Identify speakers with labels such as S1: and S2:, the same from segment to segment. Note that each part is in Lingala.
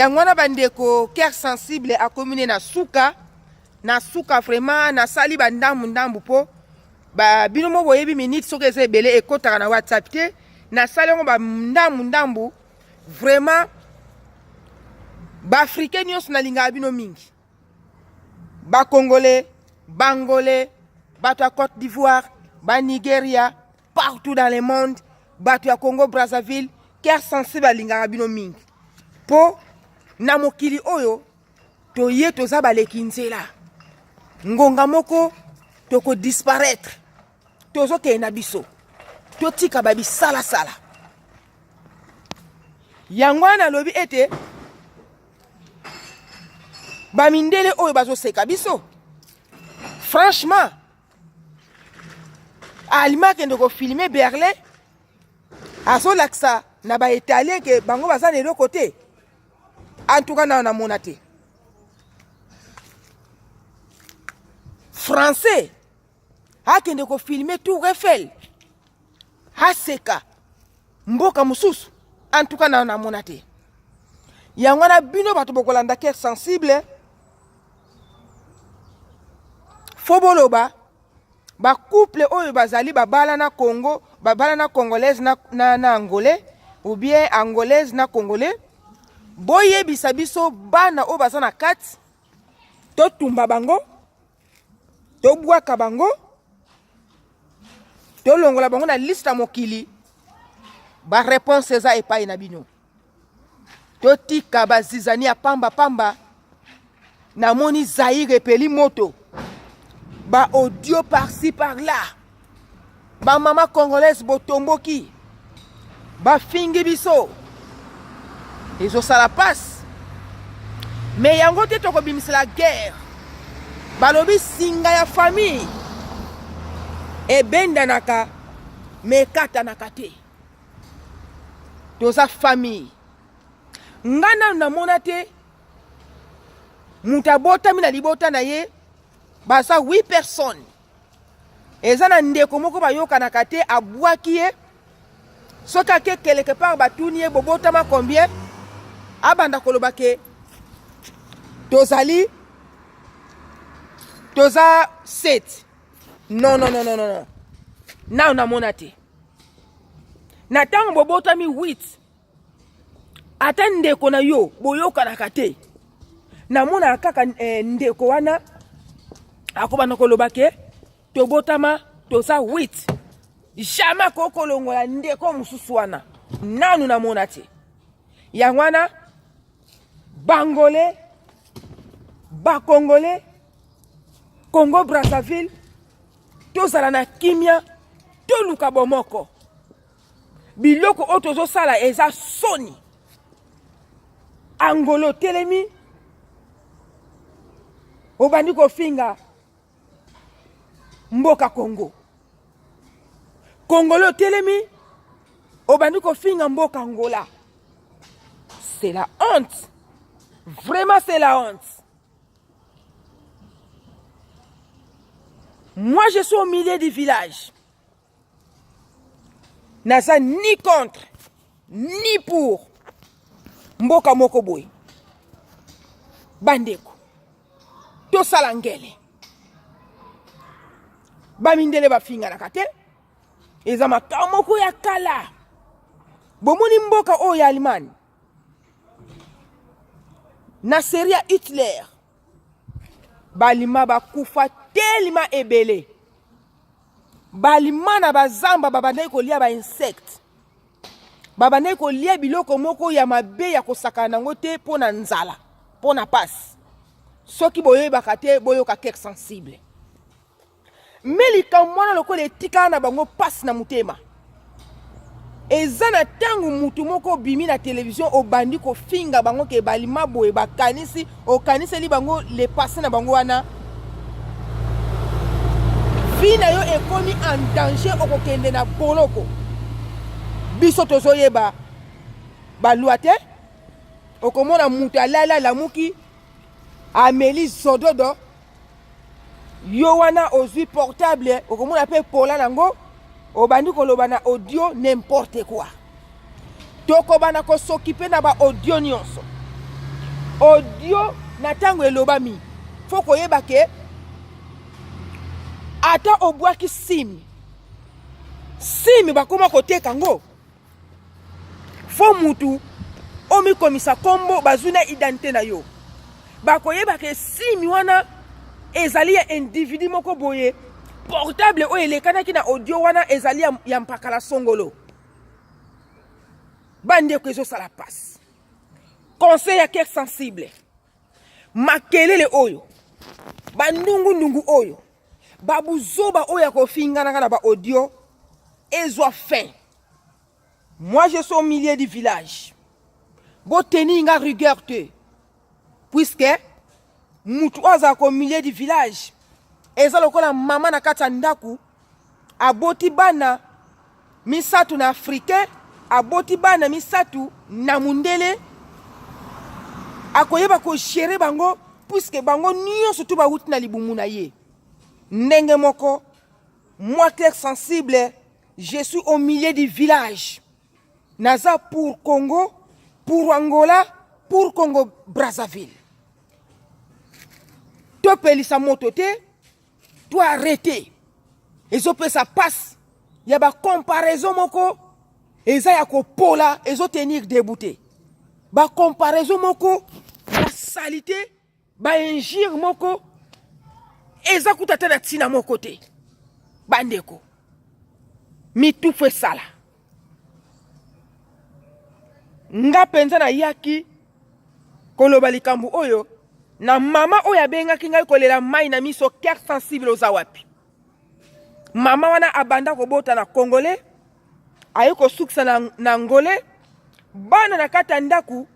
S1: Yango wana bandeko, cœur sensible akomi ne na suka na suka, vraiment nasali ba ndambu ndambu po ba bino mo boyebi minute soki eza ebele ekotaka na WhatsApp te. Nasali yango ba ndambu ndambu, vraiment ba africain nyonso nalingaka bino mingi, ba congolais, ba angolais, bato ya Côte d'Ivoire, ba Nigeria, partout dans le monde, bato ya Congo Brazzaville, cœur sensible alingaka bino mingi mpo na mokili oyo toye toza baleki nzela, ngonga moko tokodisparaître, tozokende na biso, totika babisalasala. Yango wana nalobi ete bamindele oyo bazoseka biso, franchement, alima akende kofilme Berlin, azolakisa na baitalien ke bango baza na eloko te. Antuka nao namona te français akende kofilme Tour Eiffel, aseka mboka mosusu. Antuka nao namona te. Yango wana bino bato bokolanda cœur sensible, fo boloba bacouple oyo bazali babala na Congo, babala na congolaise na angolais ou bien angolaise na congolais, boyebisa biso bana oyo baza na kati, totumba bango, tobwaka bango, tolongola bango na liste ya mokili. Baréponse eza epai na bino. Totika bazizani ya pamba pamba. Namoni Zaire epeli moto, ba audio par-ci par-là, bamama congolaise botomboki, bafingi biso, ezosala pasi. Me yango te tokobimisela guerre. Balobi singa ya famille ebendanaka me ekatanaka te. Toza famille. Nga nanu namona te moto abotami na libota na ye baza 8 personnes, eza na ndeko moko bayokanaka te, abwaki ye. Soki ake quelque part, batuni ye: "Bobotama combien?" Abanda koloba ke tozali, toza 7. Non, non, non, non, non, nano namona te. Na ntango bobotami 8, ata ndeko na yo boyokanaka te, namonaka kaka ndeko wana akobanda koloba ke tobotama toza 8. Jamais akoki kolongola ndeko mosusu wana, nanu namona te. Yango wana bangolais, bacongolais, Congo Brazzaville, tozala na kimia, toluka bomoko. Biloko oyo tozosala eza soni. Angolo otelemi, obandi kofinga mboka Congo. Congolais otelemi, obandi kofinga mboka Angola. C'est la honte, vraiment, c'est la honte. Moi, je suis au milieu du village, naza ni contre ni pour mboka moko boye. Bandeko, tosala ngele. Bamindele bafinganaka te, eza makambo moko ya kala. Bomoni mboka oyo ya Allemagne na série ya Hitler, balima bakufa telema ebele, balima na bazamba, babandaki kolia bainsecte, babandaki kolia biloko moko ya mabe ya kosakana nango te, mpo na nzala, mpo na pasi. Soki boyebaka te, boyoka cœur sensible. Me likambo wana lokola etikala na bango mpasi na motema, eza na ntango mutu moko obimi na televizio, obandi kofinga bango ke balima boye, bakanisi okaniseli bango le passé na bango wana, vie na yo ekomi en danger, okokende na boloko. Biso tozoyeba balwa te. Okomona mutu alali, alamuki, ameli zododo, yo wana ozwi portable, okomona mpe pola nango, obandi koloba na audio n'importe quoi. Tokobanda kosokipe na baaudio nyonso. Audio na ntango elobami, fo koyeba ke ata obwaki sim sim bakoma koteka ngo fo mutu omikomisa kombo bazwi na identite na yo bakoyeba ke sim wana ezali ya individu moko boye portable oyo elekanaki na audio wana ezali ya, ya mpakala songolo bandeko ezosala pasi conseil ya cœur sensible makelele oyo bandungundu oyo babuzoba oyo ya kofinganaka na baaudio ezwa fin. Moi je suis au milieu du village, boteni nga rigueur te puisque mutu oyo azalaka au milieu du village eza lokola mama na kati ya ndako aboti bana misato na africain, aboti bana misato na mundele, akoyeba kogere bango puisque bango nyonso tu bawuti na libumu na ye. Ndenge moko moi clair sensible, je suis au milieu du village, naza pour Congo, pour Angola, pour Congo Brazzaville. Topelisa moto te, to arrete ezopesa passe ya bacomparaison moko eza ya kopola, ezotenir debout te. Bacomparaison moko ya salite, bainjure moko eza kuta te na ntina moko te. Bandeko, mitufu esala nga mpenza nayaki koloba likambo oyo na mama oyo abengaki ngai kolela mai na miso. Cœur sensible, oza wapi? Mama wana abanda kobota na congolais, aye kosukisa na, na ngole. Bana na kati ya ndako,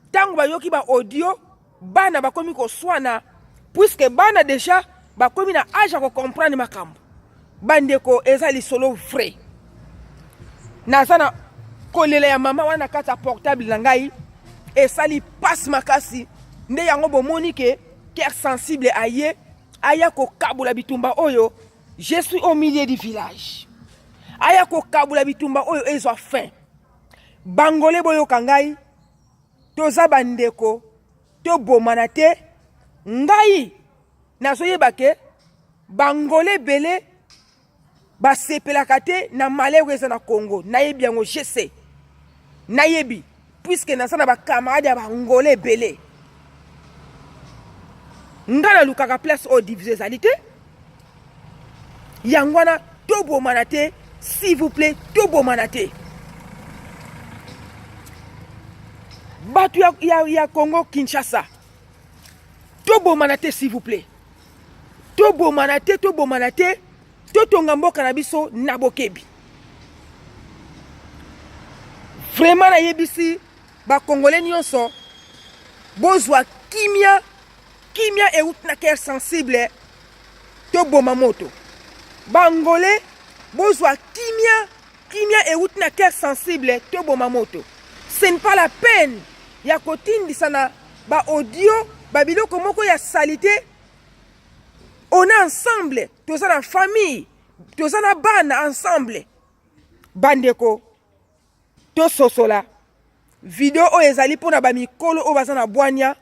S1: ntango bayoki ba audio, bana bakomi koswana puisque bana deja bakomi na age ya kocomprendre makambo. Bandeko, eza lisolo vrai. Naza na kolela ya mama wana na kati ya portable na ngai, esali pasi makasi. Nde yango bomoni ke cœur sensible aye aya kokabola bitumba oyo. Je suis au milieu du village, aya kokabola bitumba oyo ezwa fin. Bangole, boyoka ngai, toza bandeko, tobomana te. Ngai nazoyeba ke bangole ebele basepelaka te na malheur eza na Congo. Nayebi yango, je sais, nayebi puisque naza na bacamarade ya bangole ebele. Ngai nalukaka place oyo division ezali te. Yango wana tobomana te, s'il vous plaît, tobomana te. Bato ya, ya, ya Congo Kinshasa, tobomana te, s'il vous plaît, tobomana te, tobomana te. Totonga mboka na biso na bokebi. Vraiment nayebisi bakongole nyonso, bozwa kimia. Kimia euti na cœur sensible. Toboma moto. Bangole, bozwa kimia. Kimia euti na cœur sensible. Toboma moto. Ce n'est pas la peine ya kotindisa na baaudio babiloko moko ya salite. On est ensemble, toza na famille, toza na bana ensemble. Bandeko, tososola video oyo ezali mpona bamikolo oyo baza na bwania.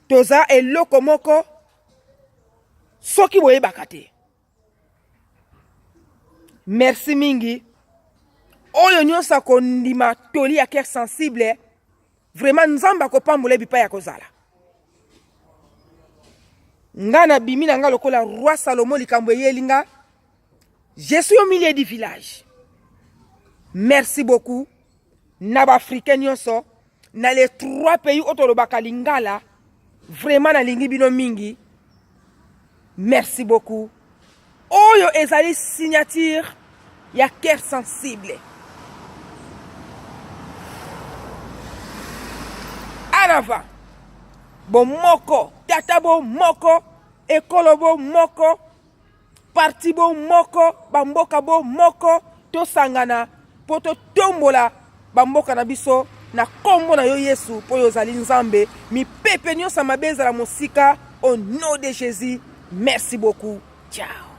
S1: Toza eloko moko soki boyebaka te. Merci mingi. Oyo nyonso akondima toli ya cœur sensible, vraiment Nzambe akopambola bipai ya kozala. Nga nabimi na nga lokola roi Salomo, likambo eyeli nga. Je suis au milieu du village. Merci beaucoup na baafricain nyonso na les trois pays oyo tolobaka lingala. Vraiment nalingi bino mingi. Merci beaucoup. Oyo ezali signature ya cœur sensible. En avant, bomoko tata, bomoko ekolo, bomoko parti, bomoko bamboka, bomoko. Tosangana mpo totombola bamboka na biso na nkombo na yo Yesu, mpo oyo ozali Nzambe. Mipepe nyonso ya mabe ezala mosika au nom de Jésus. Merci beaucoup, ciao.